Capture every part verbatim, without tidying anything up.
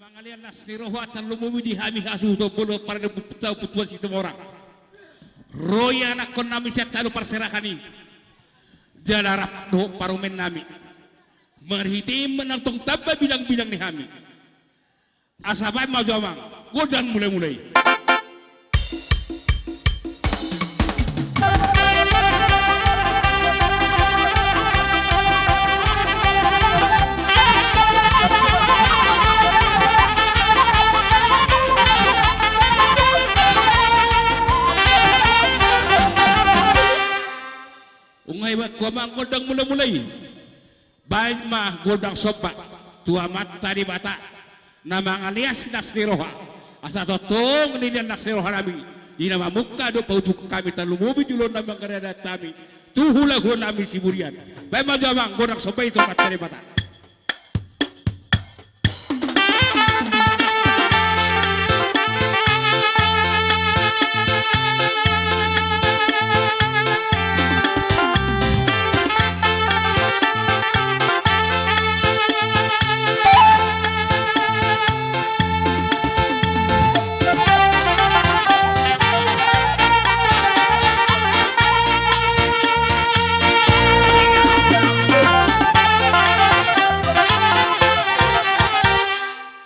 Mangalean las ni roha tarlumobi di hami hasuhuton bolon, parompuan Situmorang. Ro i anakkonnami sian tano parserahan i. Jala rap dohot parumennami. Marhite i ma na tong tamba bilangbidang ni hami. Asa baen ma jo amang gondang mulamula i. Nunga dibaen ho amang gondang mulamula i. Baen ma gondang somba tu Amanta Debata na mangalean las ni roha. Asa tongtong dilean las ni rohanami di na mamungka dohot paudukhon hami tarlumobi di ulaon na mangalean hami tu hulahulami Siburian. Baen ma jo amang gondang somba i tu Amanta Debata.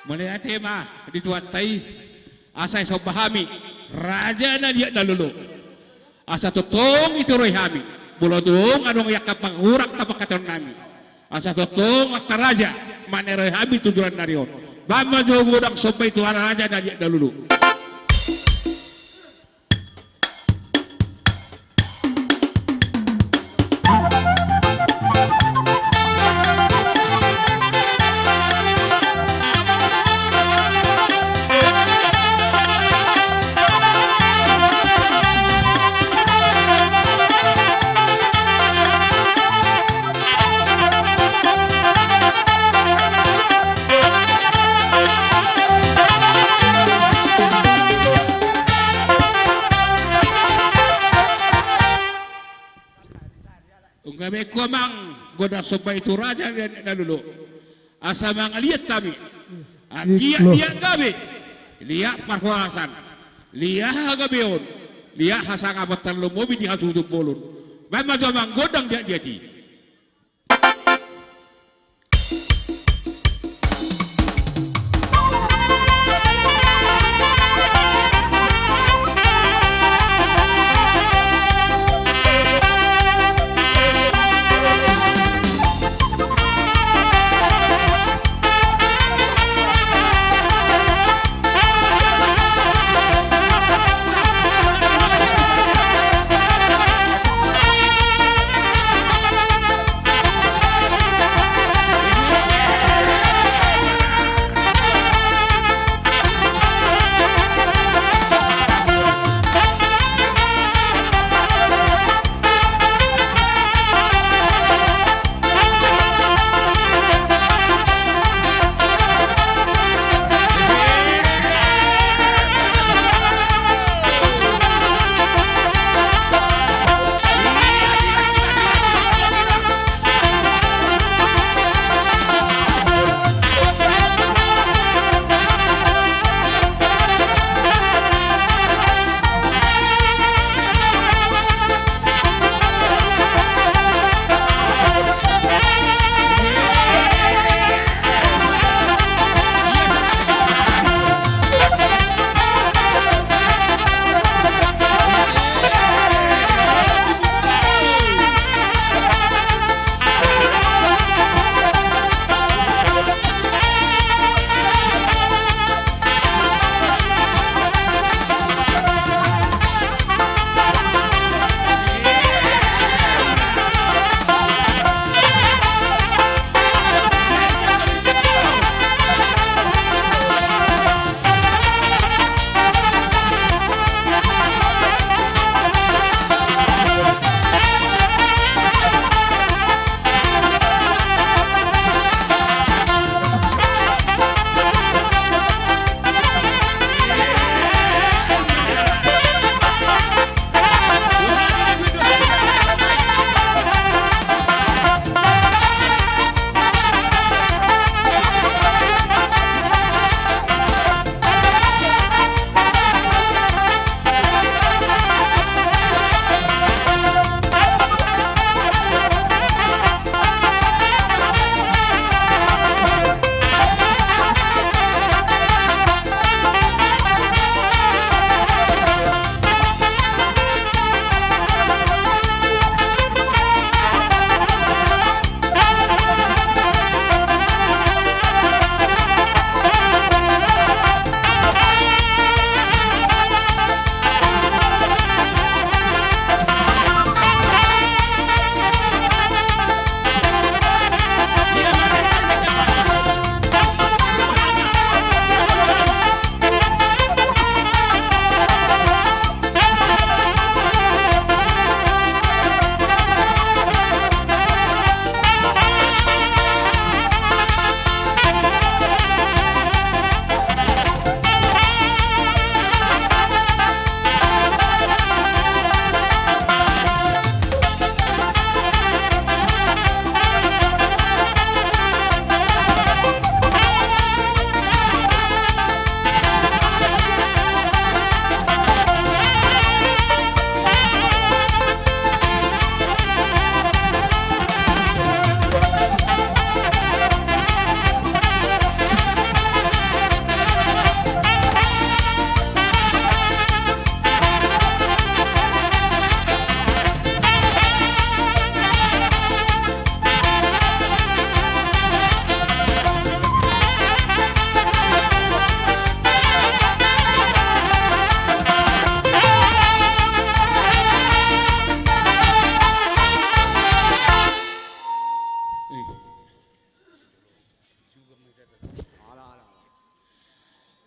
Mauliate ma di Tuhanta i, asa disomba hami raja na liat na lolo. Asa tongtong dituroi hami, molo tung adong angka pangurang na pangkataionnami. Asa tongtong angka raja maniroi hami tu joloan ni ari on. Baen ma jo gondang somba i tu raja na liat na lolo. Nunga dibaen ho amang gondang somba i tu raja na liat na lolo. Asa mangalean hami. Anggiat liat gabe, liat parhorasan, liat hagabeon, liat hasangapon tarlumobi di hasuhuton bolon. Baen ma jo amang gondang liatliat i.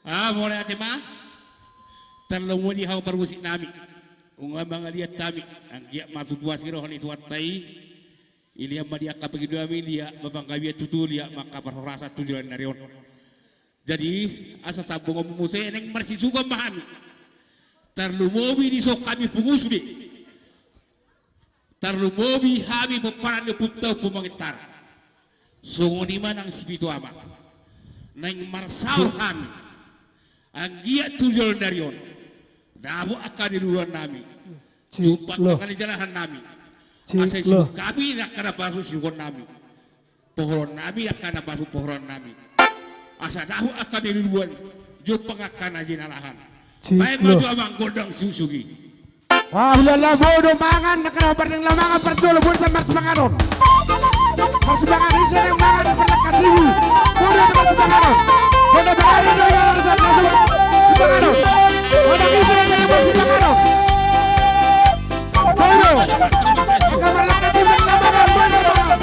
Ah, mauliate ma. Tarlumobi di hamu parmusik nami. Nunga mangaliat hami. Anggiat ma tutu asi roha ni Tuhanta i. Dilehon ma di angka pangidoan nami, dilehon ma panggabean tutu, dilehon ma angka parhorasan tu joloan ni ari on. Jadi, asa sambungon muse naeng marsisusuan ma hami. Tarlumobi di son hami pungu sude. Tarlumobi hami pomparan ni ompunta Ompu Mangintara. Songon i ma nang si Pitu Ama. Naeng marsaor hami. Anggiat tu joloan ni ari on. Dapot angka na niluluan nami. Jumpang angka na jinalahan nami. Asa isungkun hami angka na pasu sungkunan nami. Pohoron nami angka na pasu pohoron nami. Asa dapot angka na niluluan, jumpang angka na jinalahan. Baen ma jo amang gondang susugi. Wah, hulala bodo mangan, na kena pardeng lamangan parjolo bodo sa marsipanganon. Marsipanganon, ise na mangan parlangkat ribu. Bodo sa marsipanganon. Bodo sa marsipanganon, bodo sa marsipanganon. Bodo ise na marsipanganon. Bodo. Angka marlangkat i marlamangan, marlamangan.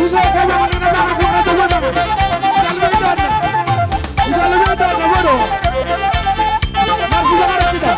Ise angka mangan, angka mangan, angka mangan. Tinggal marlamangan. Tinggal marlamangan, bodo. Marsipanganon hita.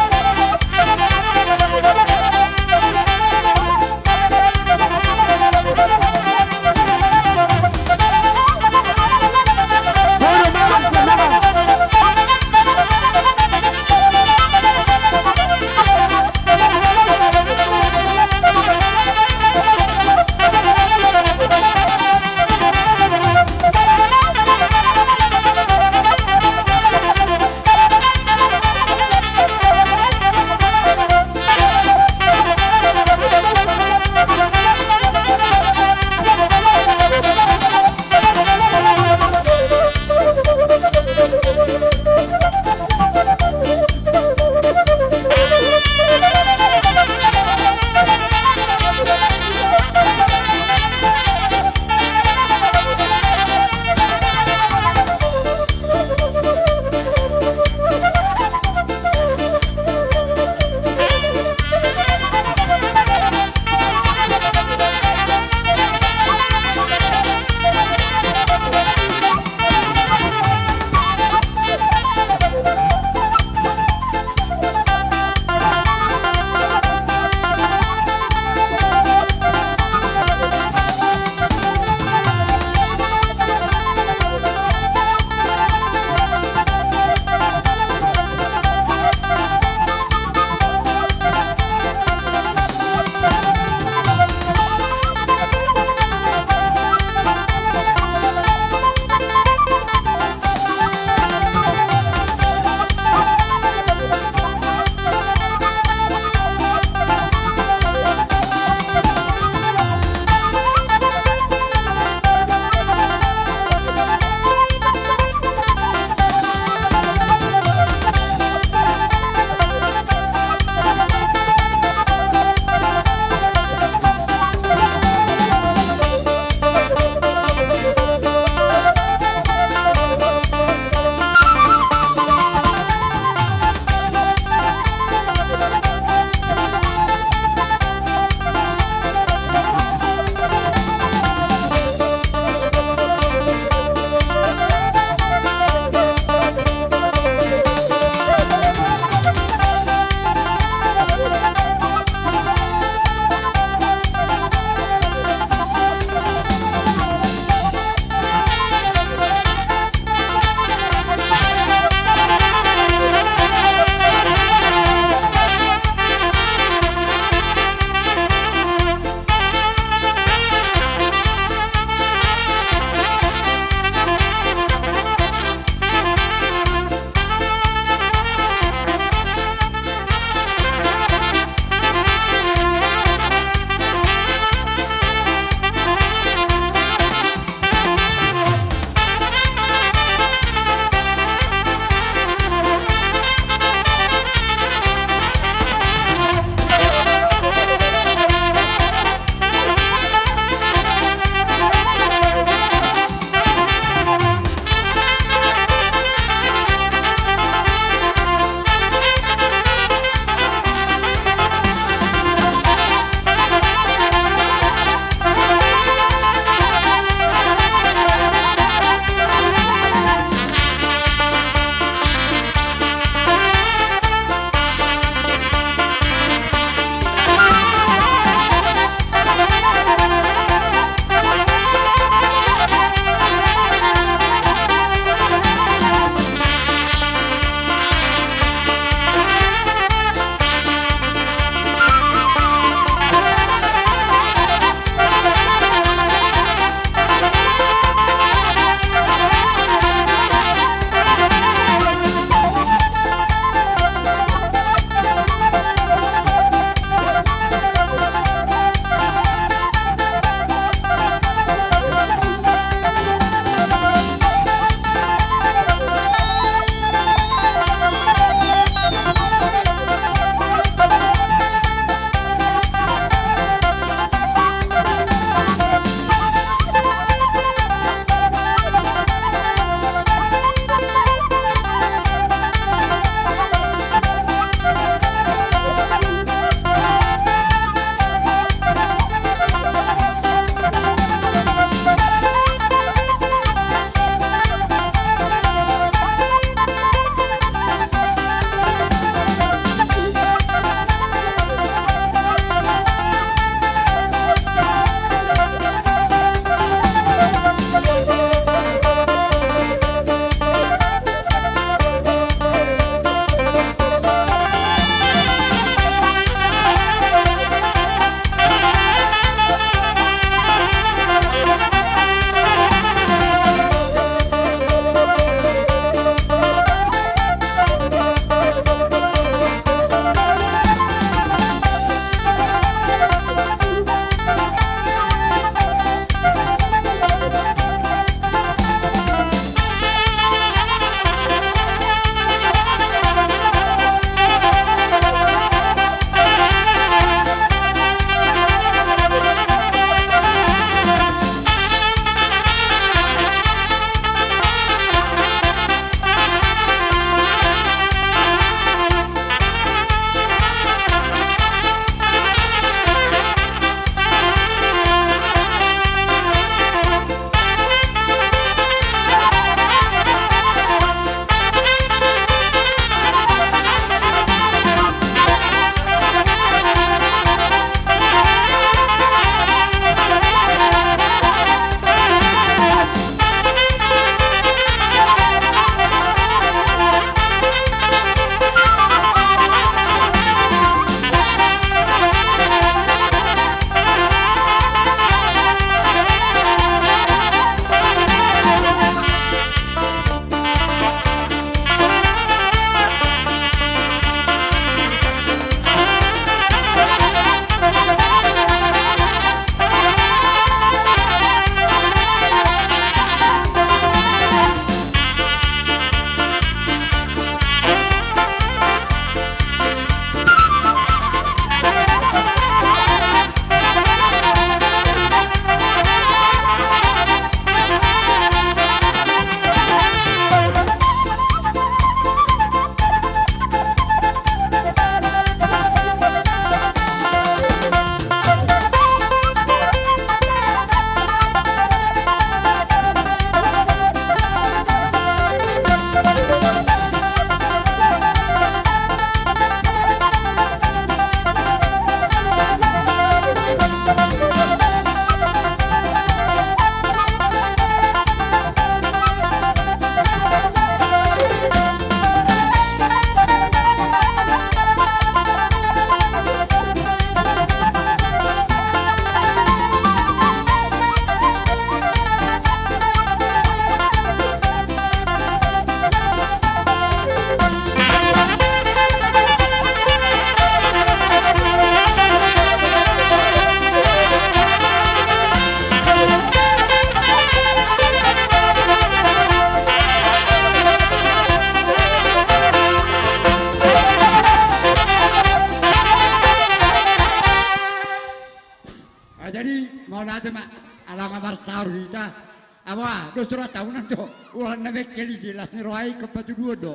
Aba, dos roha tahunan do. Ulang na mengkel i, las ni roha i ingkon patuduhon do.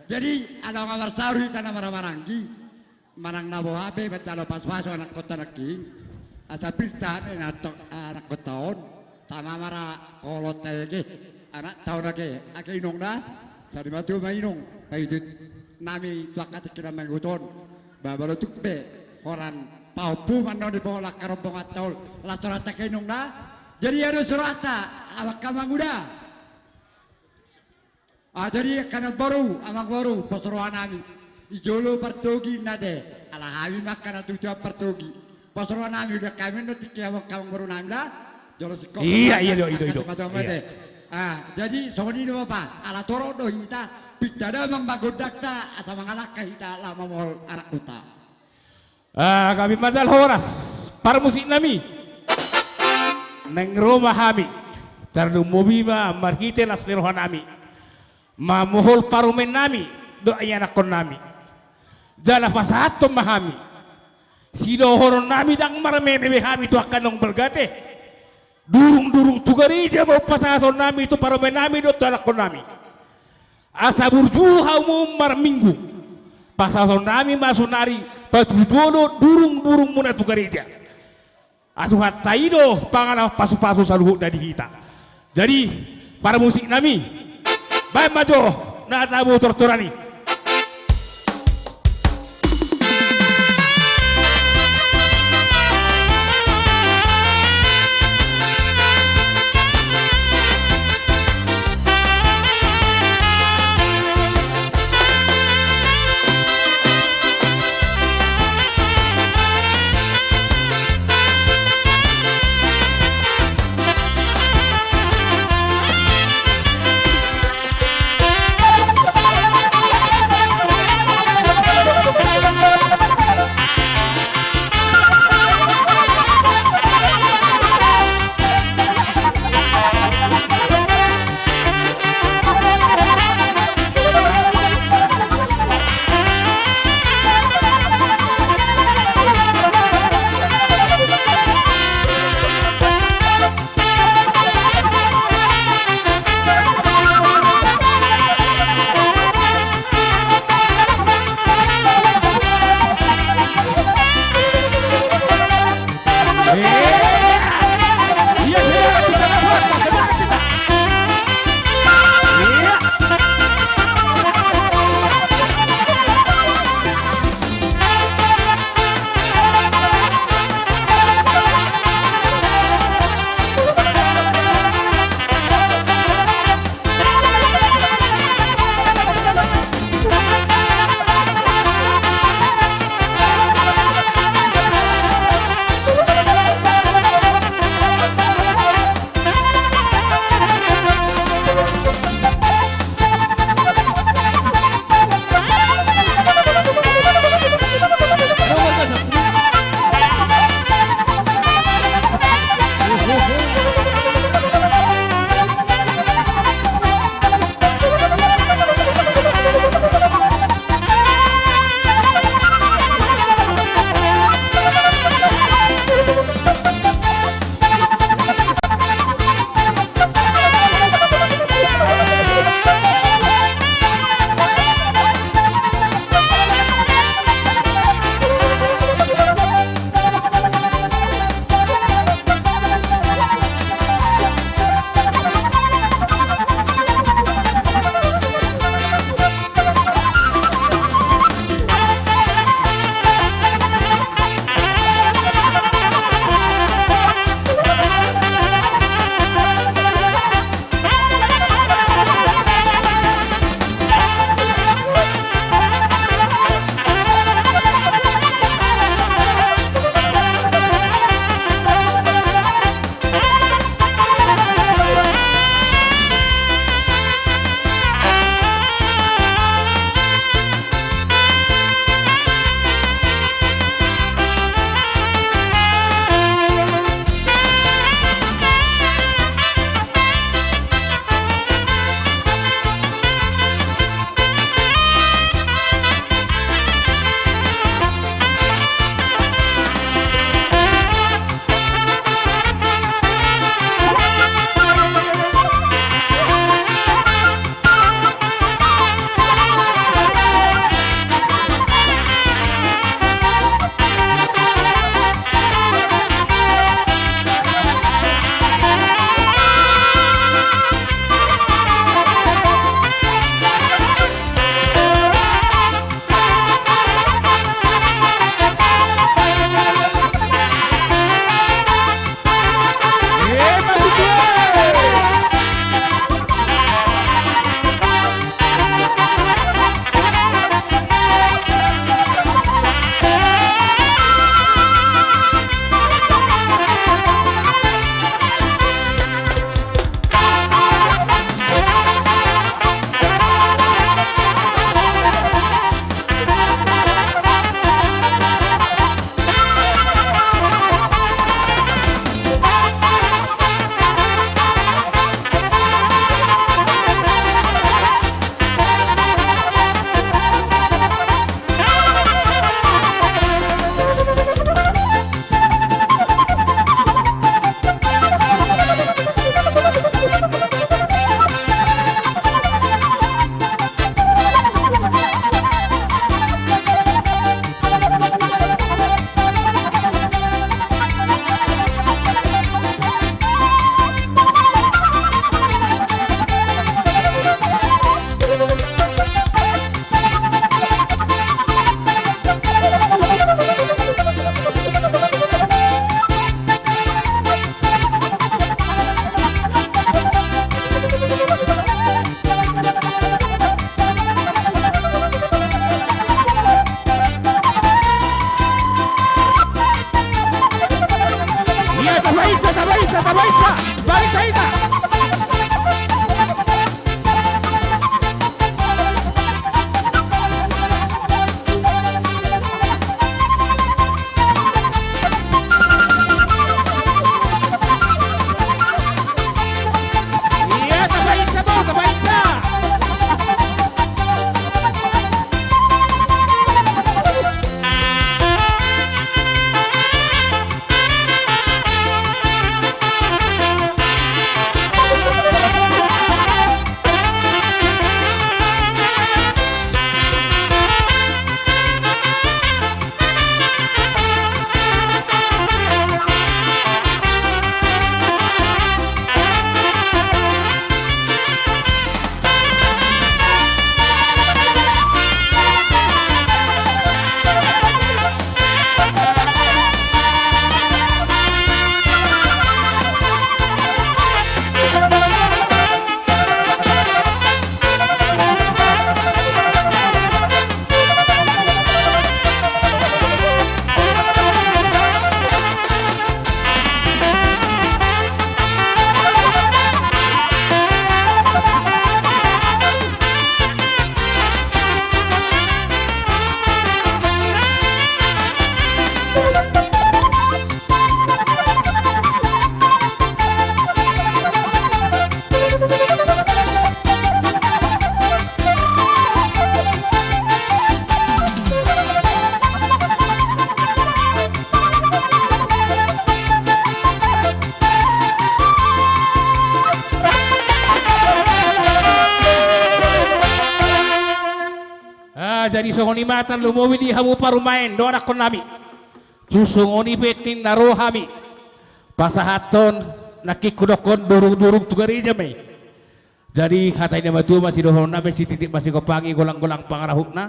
Jadi, adong na marsaor hita na maramaranggi. Manang na boha pe, manjalo pasupasu anakkonta nangkin. Asa pir ta hami na tok, anakkonta on. Tama ma ra holonta ege. Anakta on age, age inong da. Sari matua ma inong. Paihutihut nami tu angka tingki na mangihut on. Ba molo tung pe holan pahompu ma annon i, pola angka rombonganta on. Las rohanta age inong da. Jadi ia dos rohanta, amang manguda. Ah, jadi angka namboru, amang boru, pos roha nami. I jolo partogi na de, ala hami ma angka na tutu partogi. Pos roha nami, udah kami no tingki amang, amang boru nami da. Jolo singkop. Iya, iya, iya, iya. Ah, jadi songon i do, Bapa, ala torop do hita, pinta damang ma gondangta, asa mangalangka hita laho mamohol anakkonta. Ah, gabe ma jala horas, parmusik nami. Naeng ro ma hami, tarlumobi ma marhite las ni roha nami, mamohol parumaen nami dohot ianakkon nami. Jala pasahathon ma hami, sidohonon nami ndang marmeme be hami tu angka naung balga ate. Durung-durung tu gareja ma pasahaton nami tu parumaen nami dohot tu anakkon nami. Asa burju hamu marminggu. Pasahaton nami ma saonari, patuduhon do durung-durung muna tu gareja. Asa Tuhanta i do pangalaho pasupasu saluhutna di hita. Jadi, parmusik nami, baen ma jo na tabo tortoran i. Ah, jadi songon i ma tarlumobi di hamu parumaen dohot anakkonnami. Tu songon i pe tingki na ro hami pasahathon nangkin hudokhon durung-durung tu gareja ma i. Jadi hata ni na matua ma sidohononna pe, sititi ma sigompangi, golang-golang pangarahutna.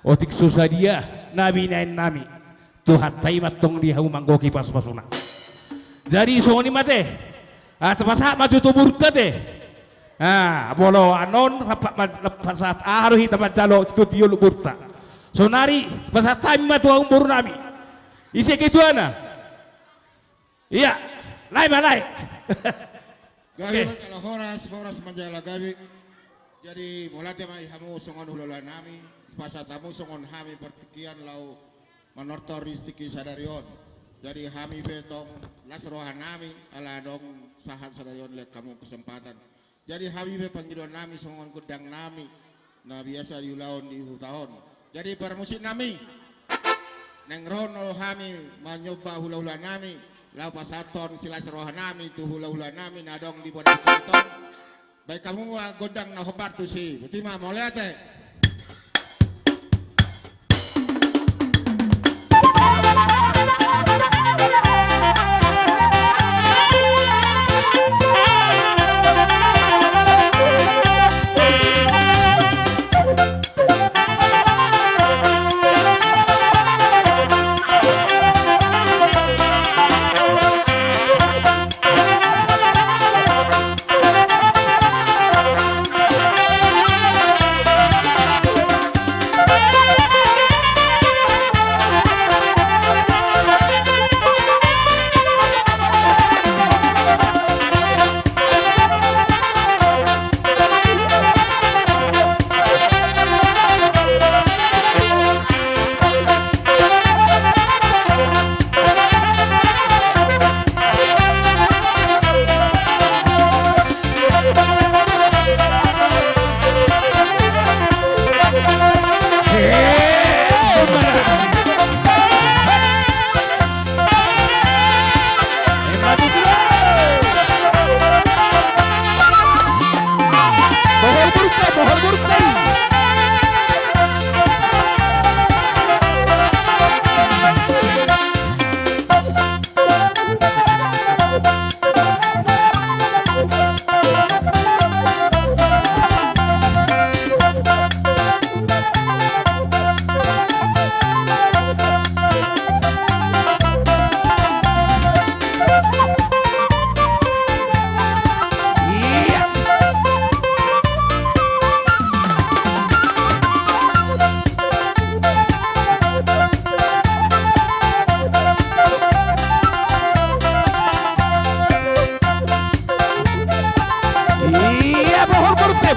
Otik so sadia na binaennami, Tuhanta i ma antong di hamu manggohi pasu-pasuna. Jadi songon i ma ate. Ah, tapasahat ma jo tu borunta ate. Ah, molo annon, rap ma, rap pasahat, aha do hita manjalo tu tiolop borunta. Saonari pasahat hami ma tu hamu borunami. Ise ketuana? Ia, lae ma, lae. Gabe. Oke. Manjalo horas, horas manjalo gabe. Jadi mauliate ma di hamu songon hula-hulanami, pasahat hamu songon hami partingkian laho manortor di tingki sadari on. Jadi hami pe tong las rohanami ala adong sahat sadari on lean hamu kesempatan. Jadi hami pe pangidoannami songon gondangnami na biasa diulahon di huta on. Jadi parmusiknami, naeng ro do hami manyomba hula-hulanami laho pasahathon silas rohanami tu hula-hulanami na adong di Bonang Sariton. Baen hamu ma gondang na hombar tusi. Botima, mauliate.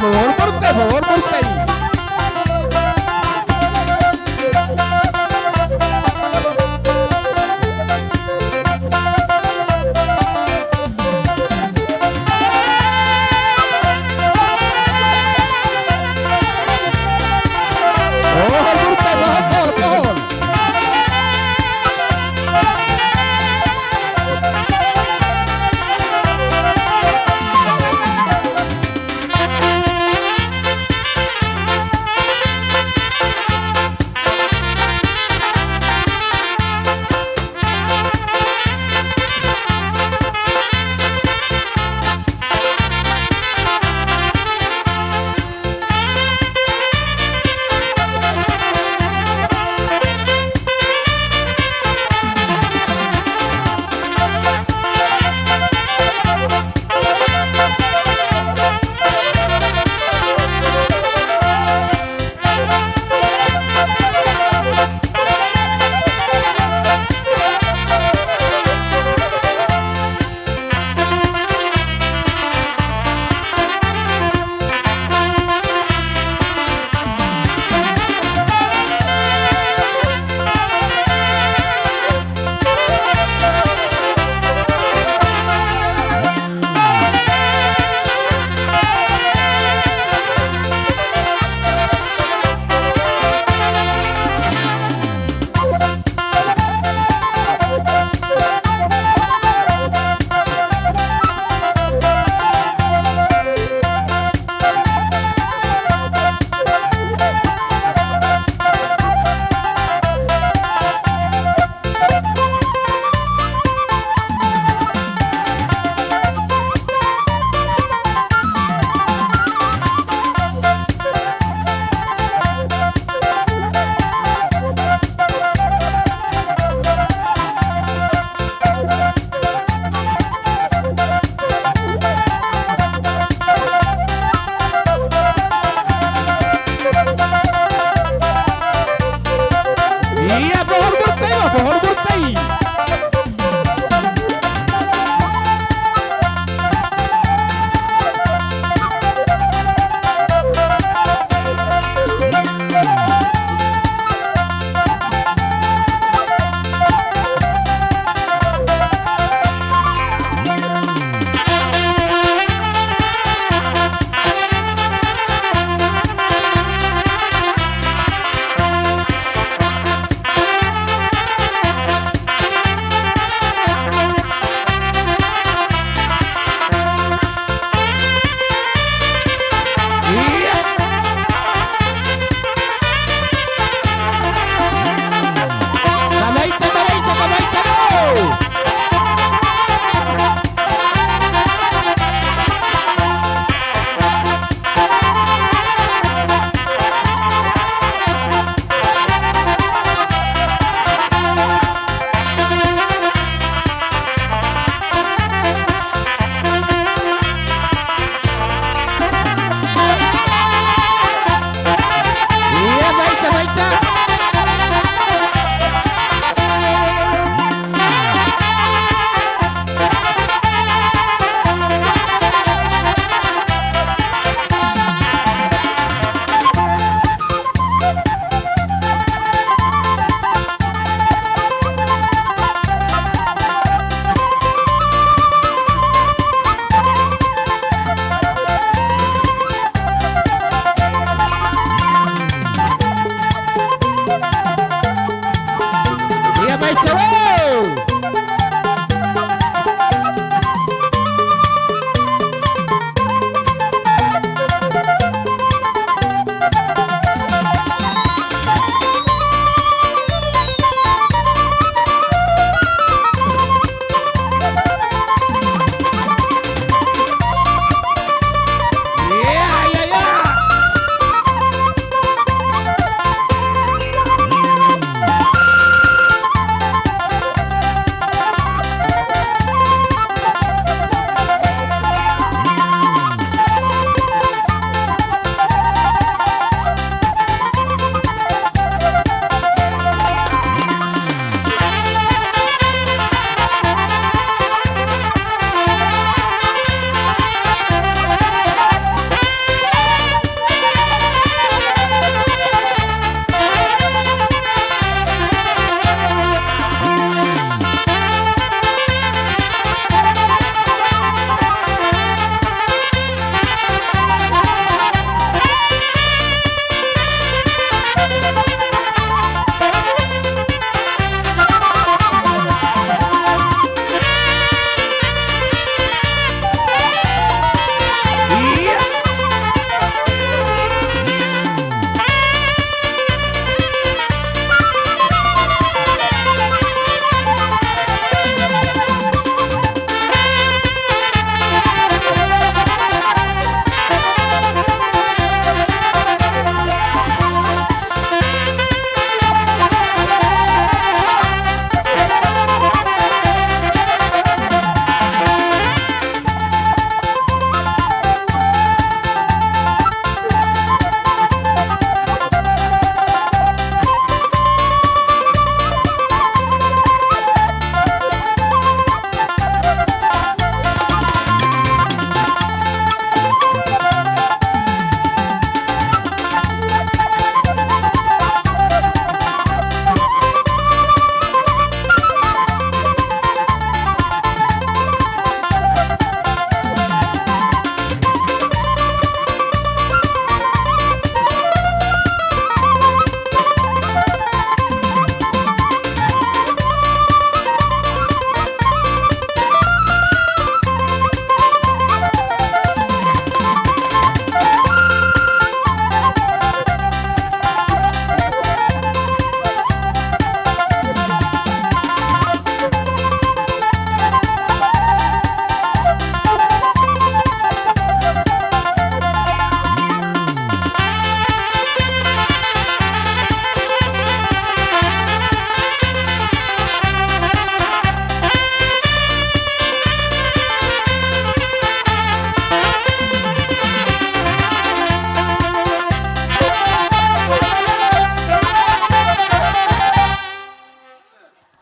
Bohor boru pe, bohor boru pe.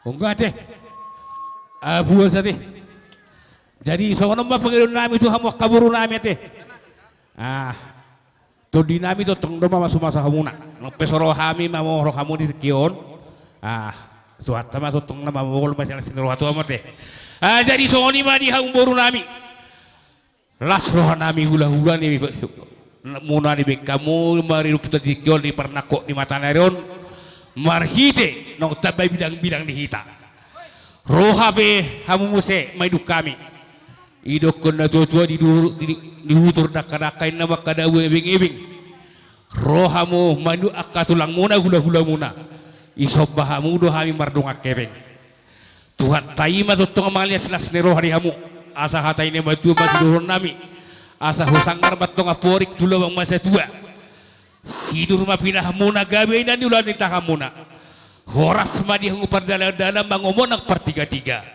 Ongga ate. Ah, puas ate. Jadi songon on ma pangidoan nami tu hamu angka boru nami ate. Ah, tondi nami tongtong do mamasumasu hamuna. Nang pe so ro hami mamora hamu di tingki on. Ah, suhanta ma tongtong na mamora ma silas ni roha tu hamu ate. Ah, jadi songon i ma di hamu boru nami. Las roha nami hulahula ni muna ni baen hamu marinupta di tingki on di parnangkok ni mataniari on. Marhite naung tamba bidang-bidang ni hita. Ro hape hamu muse mangido hami. Didokkon na tua-tua di du-, di, di hutor dangka-dangka inna mangkadau ebeng-ebeng. Ro hamu mangido angka tulangmuna hulahulamuna. Disomba hamu do hami mardongan hepeng. Tuhanta i ma tongtong mangalias las ni roha di hamu. Asa hata ni natua-tua ma sidohonon nami. Asa husanggar ma tongtong amporik tu lobang ma satua. Sinur ma pinahmuna gabe inna ni ulaon ni tanganmuna. Horas ma di hamu pardalan-dalan mangomo nang partigatiga.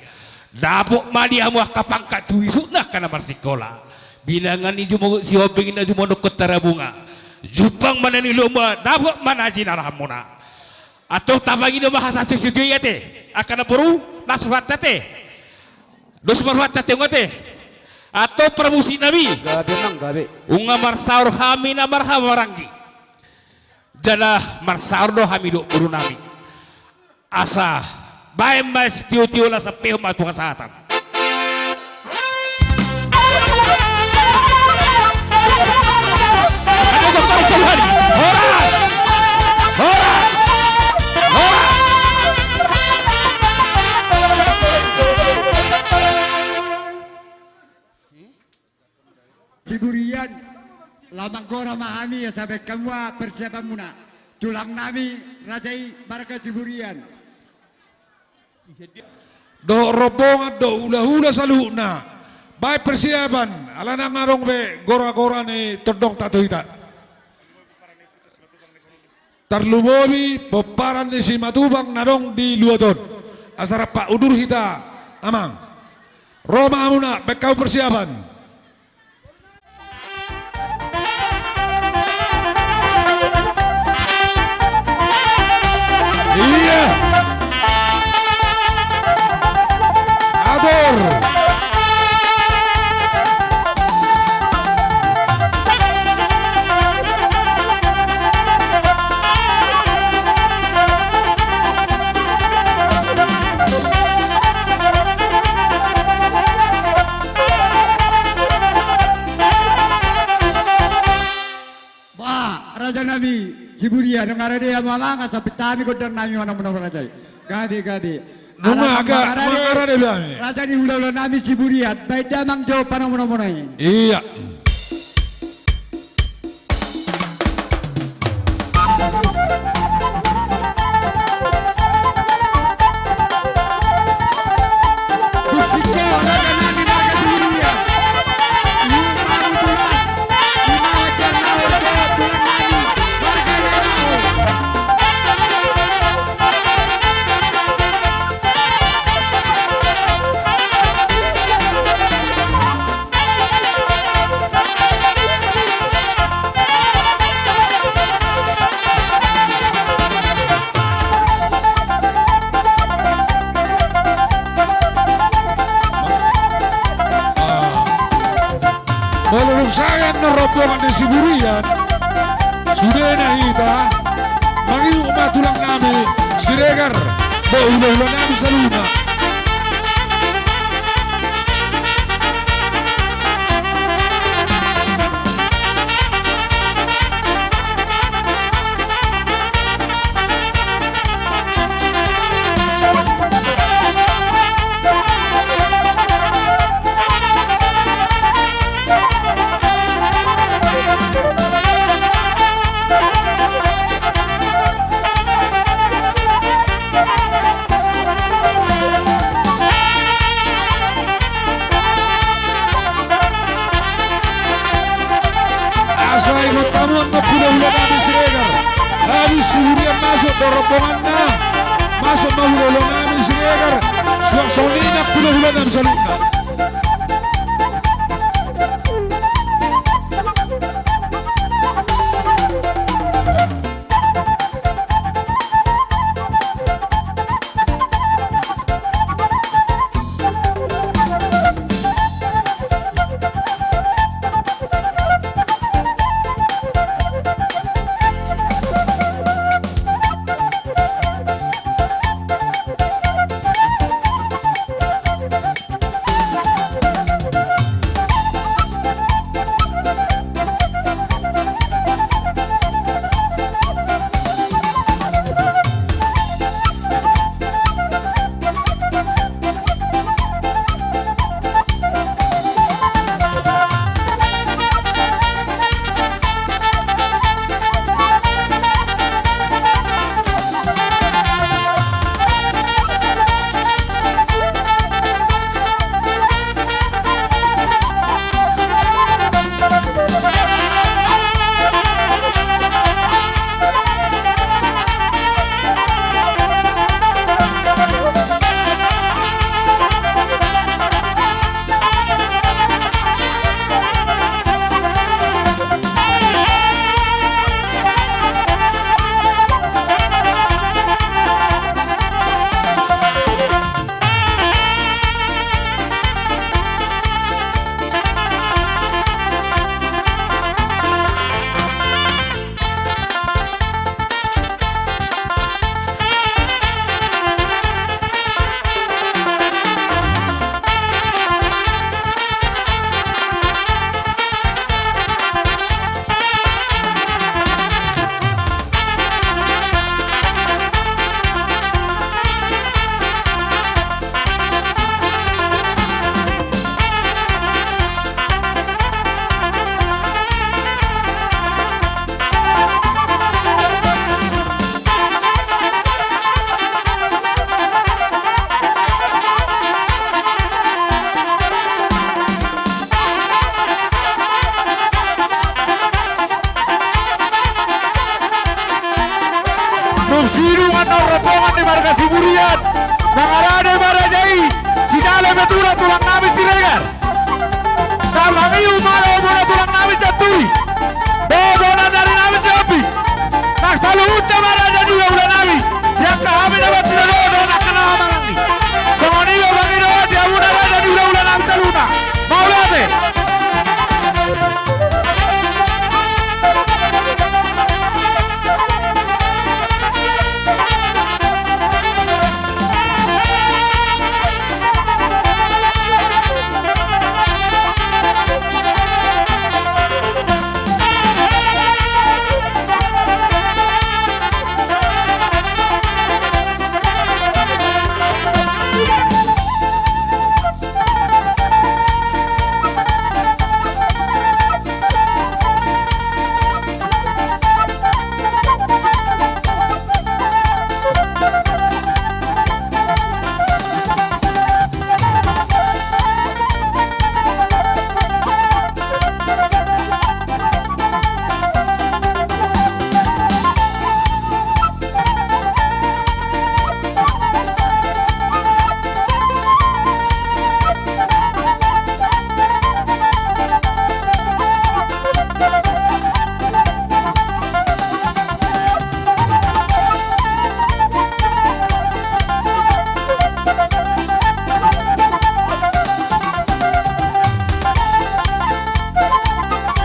Dapot ma di hamu angka pangkat tu isukna angka na marsikola. Binanga ni jumo-, Sihombing inna jumondokkon Tarabunga. Jumpang ma na nilomuna, dapot ma na jinalahanmuna. Antong tapangido ma hata sitio-tio i ate. Angka na boru, las rohanta ate. Dos ma rohanta ate, ongga ate. Antong parmusik nami. Gabe nang gabe. Nunga marsaor hami na marhahamaranggi. Jala marsaor do hami dohot boru nami. Asa baen ma sitio-tio las sampehon ma tu hasahatan. Horas! Horas! Horas! Siburian, laho manggora ma hami asa baen hamu persiapanmuna. Tulang nami raja i marga Siburian. Dohot rombongan dohot hulahula saluhutna. Baen persiapan, ala nang adong be gora-gora ni tondongta tu hita. Tarlumobi pomparan ni Simatupang na adong di luat on. Asa rap udur hita, amang. Ro ma hamuna, baen hamu persiapan. Iya. Atur. Bah, raja nami Siburian, nunga rade hamu amang, asa pinta hami gondang nami manang muna raja i. Gabe, gabe. Nunga, ala nang mangarade, mangarade be hami. Raja ni hulahula nami Siburian, baen damang jo panang muna-muna i. Iya. Molo dung sae annon rombongan ni Siburian, sudena hita, mangido ma tulang nami Siregar, dohot hulahula nami saluhutna. Asa ingot hamu annon hulahula nami Siregar. Habis Siburian masuk do rombonganna. Masuk ma hulahula nami Siregar. Suang songon i nang hulahula nami saluhutna.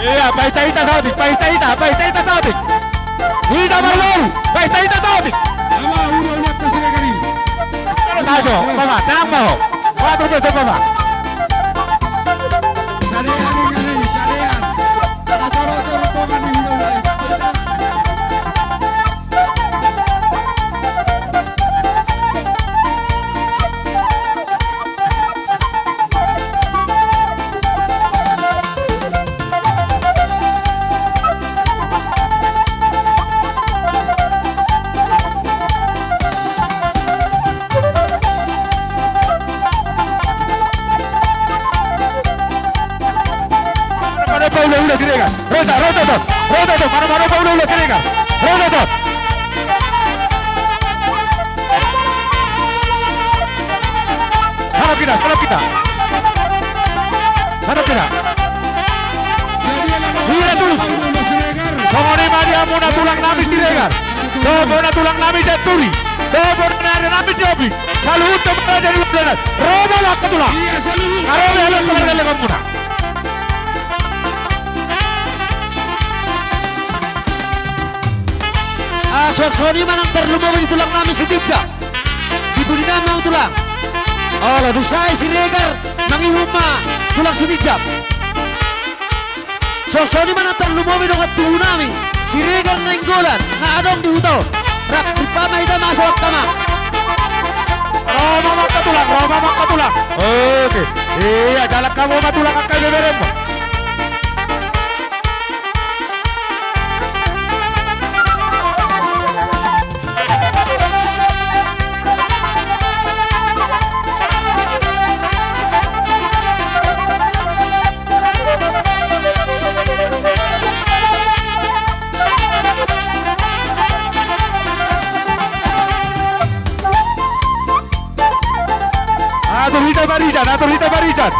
Ia, paita-ita saotik, paita-ita, paita-ita saotik. Hita marlalu, paita-ita saotik. Ama, udah, udah, tas lagi. Tenang, Paman, tenang, Paman. Atur, betul, Paman. Manopa ulaula Siregar. Rota, rota, rota. Rota, rota. Manopa ulaula Siregar. Rota, rota. Halo kita, halo kita. Halo kita. Hira tu. Songon i ma di hamuna tulang nami Siregar. Songon i ma tulang nami Sianturi. Songon i ma tulang nami Sihombing. Saluhut tu maraja di ulaon. Ro ma angka tulang. Ro ma angka tulang. Ro ma angka tulang. Songon i ma nang tarlumobi di tulang nami Sitinjak. Di pudi nami ma tulang. Olo, dung sae Siregar mangihut ma tulang Sitinjak. Songon i ma nang tarlumobi dongan tubu nami Siregar Nainggolan na adong di huta on. Rap, rap ma hita masuk angka ma. Ro ma angka tulang, ro ma angka tulang. Oke. Ia, jalang hamu ma tulang angka beberem. Atur hita barisan, atur hita barisan.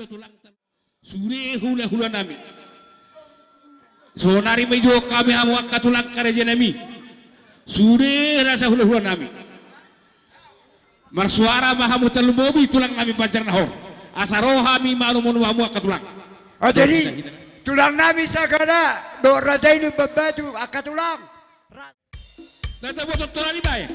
Tulang, sude hulahula nami. Saonari ma dijou hami hamu angka tulang karejo nami. Sude rasa hulahula nami. Marsuara ma hamu tarlumobi tulang nami Banjar Nahor. Asa ro hami manumanu hamu angka tulang. Oh, jadi, tulang nami sagala, dohot raja i Lumban Batu, angka tulang. Ra- Nasa bosan tolani bae.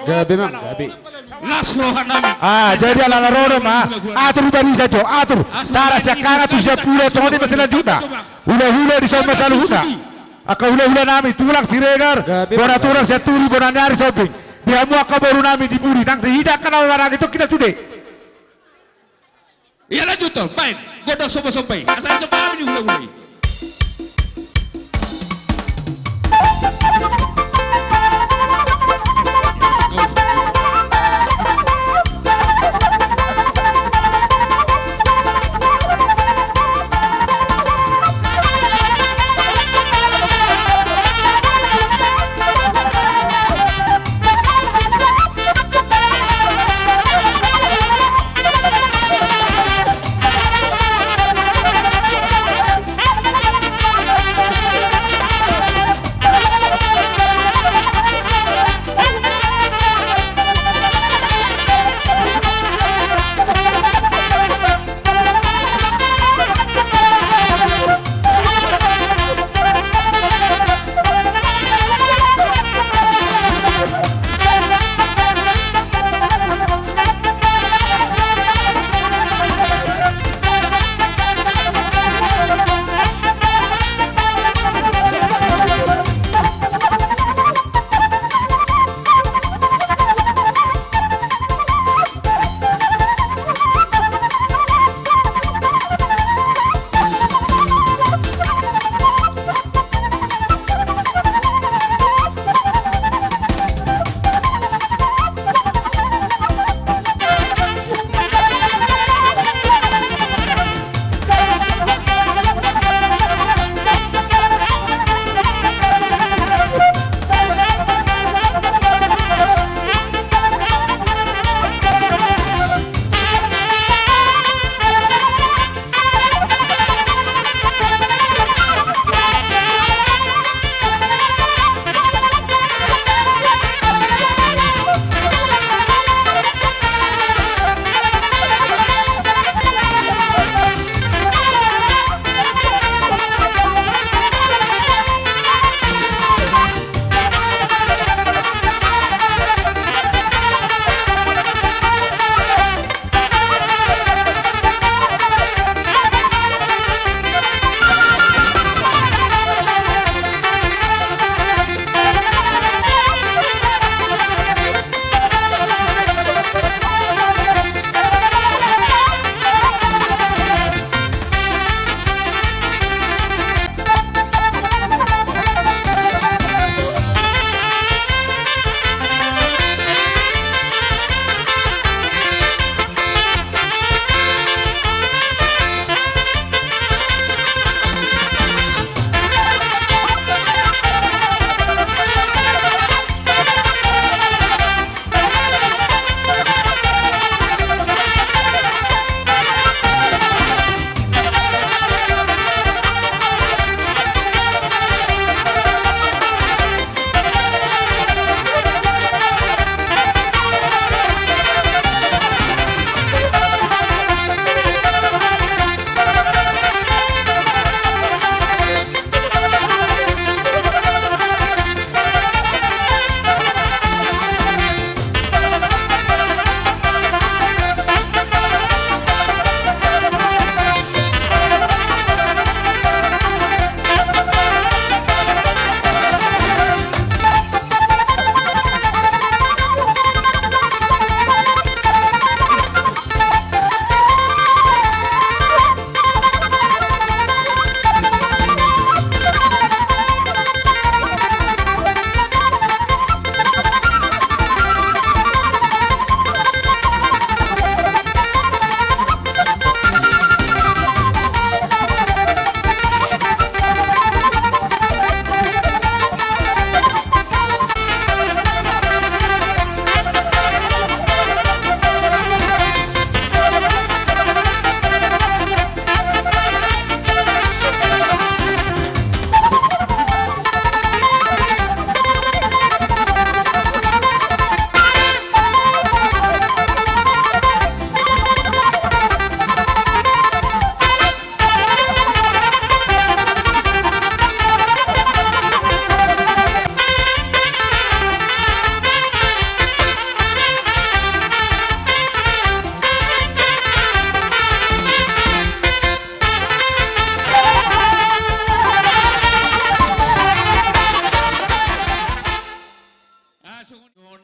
Gabe, Amang, gabe. Las roha nami. Ah, jadi ala na ro do ma. Atur, barisan jo, atur. Tara siangkangan tu siampulo, songon i ma selanjutna. Hulahula di son ma saluhutna. Angka hulahula nami, Tulang Siregar, gabe, bona Tulang Sianturi, bona ni ari Sombing. Di hamu angka boru nami di pudi, nang di hita angka na marhaha i, tongkin na sude. Ia, lanjut, Tol, baen. Gondang somba-somba i. Asa somba hami di hulahula i.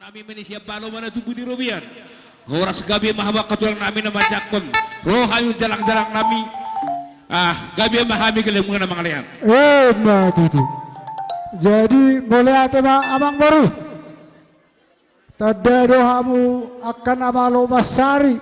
Hami ma sian Palomanan tubu ni robean. Horas gabe ma hamu angka tulang nami na manjangkon. Ro hami jalang-jalang nami. Ah, gabe ma hami gelleng muna na mangalean. Eh, ma tutu. Jadi, mauliate ma amang boru. Tanda do hamu angka na malo mansari,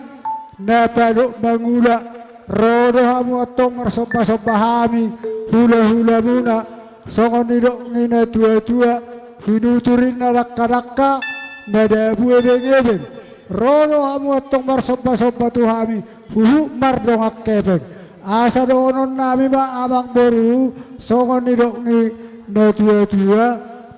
na padohot mangula, ro do hamu antong marsomba-somba hami, hula-hula muna, songon nidok ni na tua-tua, hinutur i na dangka-dangka, na dabu ebeng-ebeng. Ro do hamu antong marsomba-somba tu hami, huhut mardongan hepeng. Asa dohonon nami ma amang boru, songon nidok ni na tua-tua,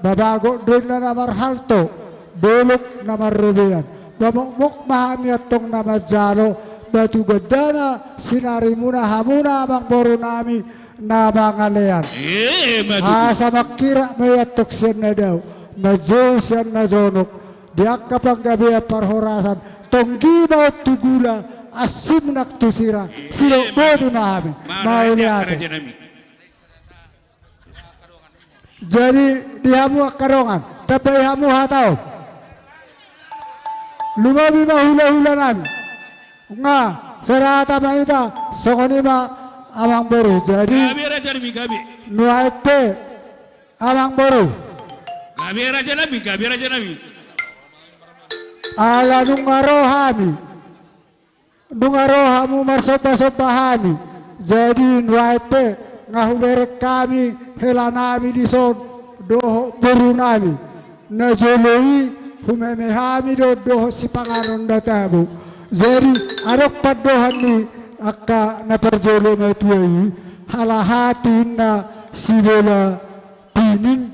babagot do inna na marhalto, dolok na marrobean. Bamokmok ma hami antong na manjalo, ba tu gandana sinari muna hamuna amang boru nami na mangalean. Eh, ma tutu. Asa mangkirap ma i antong sian na dao, manjou sian na jonok, di angka panggabean parhorasan, tonggi ma on tu gula, ansim nang tu sira, sidok boti ma hami. Mauliate. Jadi, di hamu angka dongan, tambai hamu hata on. Lumobi ma hula-hula nami. Nga, sada hata ma hita, songon i ma amang boru. Jadi, gabe raja nami, gabe. Nuaeng pe, amang boru. Gabe raja nami, gabe raja nami. Ala nunga ro hami. Nunga ro hamu marsomba-somba hami. Jadi nuaeng pe nga hubereng hami hela nami dison dohot boru nami. Na jolo i humeme hami do dohot sipanganon na tabo. Jadi adong pandohan ni angka na parjolo matua i, halaha tinna sibola pining,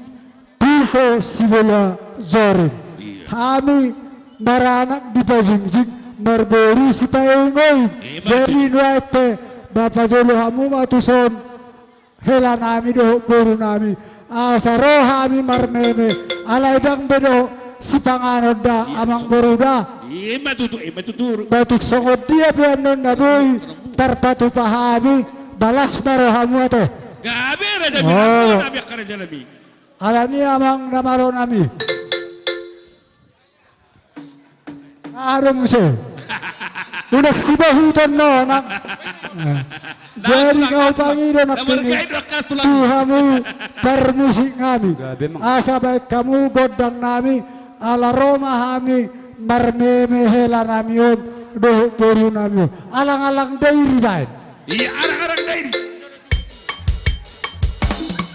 piso sibola joring. Iya. Hami maranak dipajingjing, marboru sipaingoing. Iya, jadi nuaeng pe, ba pajolo hamu ma tuson hela nami dohot boru nami. Asa ro hami marmeme, alai ndang be dohot sipanganon da, iya, amang boru da. Ima tutu, ima tutu. Ba tung songon dia pe annon na boi tarpatupa hami, ba las ma rohamu ate. Gabe raja nami, oh, las ma rohamu angka raja nami. Alani amang na malo nami. Aha do muse? Unang sibohiton no nang. Jadi nga hupangido nangkin i tu hamu parmusik nami. Asa baen hamu gondang nami, ala ro ma hami marmeme hela nami on dohot boru nami on. Alang-alang Dairi baen. Iya, alang-alang Dairi.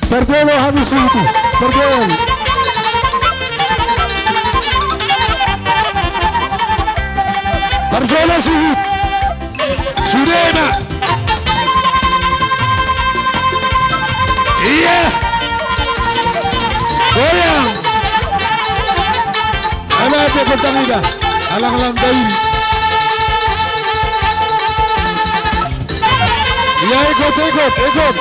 Parjolo hamu suhut i, parjolo. Parjolo suhut. Sude ma. Iya. Goyang. Ala ate kotang ida. Alang-alang Dairi. Iya, ikut, ikut, ikut.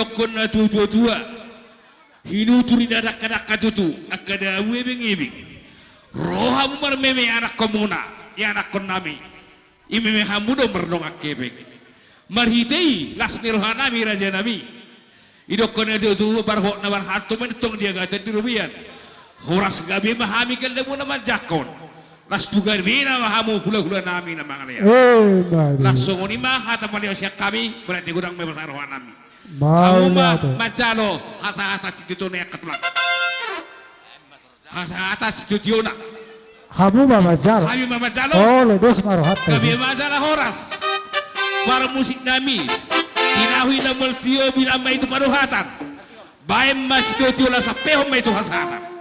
Dohonon ni natuatua, hinutur ni na dangkadangka tutu, angka dabu ebeng-ebeng. Ro hamu marmeme ianakhonmuna, ianakhonnami. Imeme hamu do mardongan hepeng. Marhite i las ni rohanami rajanami. Didokkon ni natuatua, parhot na marhalto ma i tong di agatan di robean. Horas gabe ma hami galdamuna manjangkon. Las tu gabena ma hamu hulahulanami na mangalean. Emma tutu. Las songon i ma hata maleon sian hami, berarti godang ma i basa rohanami. Hamu ma manjalo hasahatan sitiotiona angka tulang. Hasahatan sitiotiona. Hamu ma manjalo. Hami ma manjalo. Olo, dos ma rohanta. Gabe ma jala horas. Parmusiknami. Tinahu i na molo tio, bilang ma i tu padohatan. Baen ma sitiotio, laos sampehon ma i tu hasahatan.